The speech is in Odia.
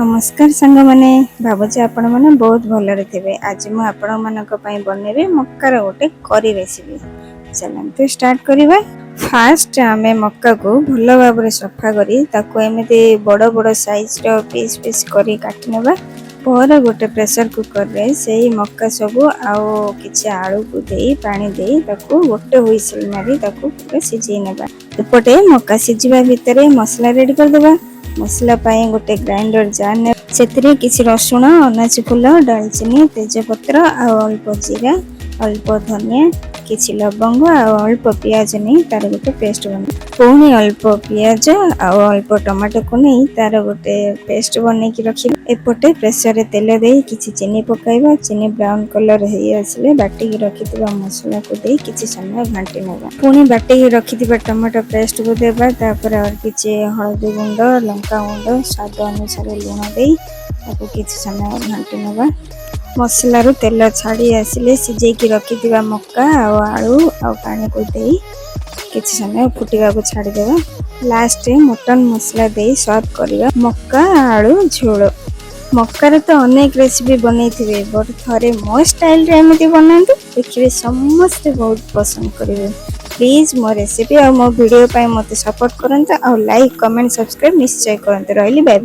ନମସ୍କାର ସାଙ୍ଗମାନେ, ଭାବୁଛି ଆପଣମାନେ ବହୁତ ଭଲରେ ଥିବେ। ଆଜି ମୁଁ ଆପଣମାନଙ୍କ ପାଇଁ ବନେଇବି ମକ୍କାର ଗୋଟେ କରି ରେସିପି। ଚାଲନ୍ତୁ ଷ୍ଟାର୍ଟ କରିବା। ଫାଷ୍ଟ ଆମେ ମକ୍କାକୁ ଭଲ ଭାବରେ ସଫା କରି ତାକୁ ଏମିତି ବଡ଼ ବଡ଼ ସାଇଜର ପିସ୍ ପିସ୍ କରି କାଟି ନେବା। ପରେ ଗୋଟେ ପ୍ରେସର କୁକରରେ ସେଇ ମକ୍କା ସବୁ ଆଉ କିଛି ଆଳୁକୁ ଦେଇ, ପାଣି ଦେଇ, ତାକୁ ଗୋଟେ ହୁଇସିଲ ମାରି ତାକୁ ପୁରା ସିଝେଇ ନେବା। ଏପଟେ ମକ୍କା ସିଝିବା ଭିତରେ ମସଲା ରେଡି କରିଦେବା। ମସଲା ପାଇଁ ଗୋଟେ ଗ୍ରାଇଣ୍ଡର ଜାର ନେବା। ସେଥିରେ କିଛି ରସୁଣ, ଅନାସୀ ଫୁଲ, ଡାଲଚିନି, ତେଜପତ୍ର ଆଉ ଅଳ୍ପ ଜିରା, ଅଳ୍ପ ଧନିଆ, କିଛି ଲବଙ୍ଗ ଆଉ ଅଳ୍ପ ପିଆଜ ନେଇ ତାର ଗୋଟେ ପେଷ୍ଟ ବନେଇ, ପୁଣି ଅଳ୍ପ ପିଆଜ ଆଉ ଅଳ୍ପ ଟମାଟୋକୁ ନେଇ ତାର ଗୋଟେ ପେଷ୍ଟ ବନେଇକି ରଖିବା। ଏପଟେ ପ୍ରେସରରେ ତେଲ ଦେଇ କିଛି ଚିନି ପକାଇବା। ଚିନି ବ୍ରାଉନ କଲର ହେଇ ଆସିଲେ ବାଟିକି ରଖିଥିବା ମସଲାକୁ ଦେଇ କିଛି ସମୟ ଘାଣ୍ଟି ନେବା। ପୁଣି ବାଟିକି ରଖିଥିବା ଟମାଟୋ ପେଷ୍ଟକୁ ଦେବା। ତାପରେ ଆଉ କିଛି ହଳଦୀ ଗୁଣ୍ଡ, ଲଙ୍କା ଗୁଣ୍ଡ, ସ୍ୱାଦ ଅନୁସାରେ ଲୁଣ ଦେଇ ତାକୁ କିଛି ସମୟ ଘାଣ୍ଟି ନେବା। ମସଲାରୁ ତେଲ ଛାଡ଼ି ଆସିଲେ ସିଝେଇକି ରଖିଥିବା ମକା ଆଉ ଆଳୁ ଆଉ ପାଣିକୁ ଦେଇ କିଛି ସମୟ ଫୁଟିବାକୁ ଛାଡ଼ିଦେବା। ଲାଷ୍ଟରେ ମଟନ ମସଲା ଦେଇ ସର୍ଭ କରିବା ମକା ଆଳୁ ଝୋଳ। ମକାରେ ତ ଅନେକ ରେସିପି ବନେଇଥିବେ, ବଟ୍ ଥରେ ମୋ ଷ୍ଟାଇଲରେ ଏମିତି ବନାନ୍ତୁ, ଦେଖିବେ ସମସ୍ତେ ବହୁତ ପସନ୍ଦ କରିବେ। ପ୍ଲିଜ୍ ମୋ ରେସିପି ଆଉ ମୋ ଭିଡ଼ିଓ ପାଇଁ ମୋତେ ସପୋର୍ଟ କରନ୍ତୁ ଆଉ ଲାଇକ୍, କମେଣ୍ଟ, ସବସ୍କ୍ରାଇବ୍ ନିଶ୍ଚୟ କରନ୍ତୁ। ରହିଲି, ବାଏ ବାଏ।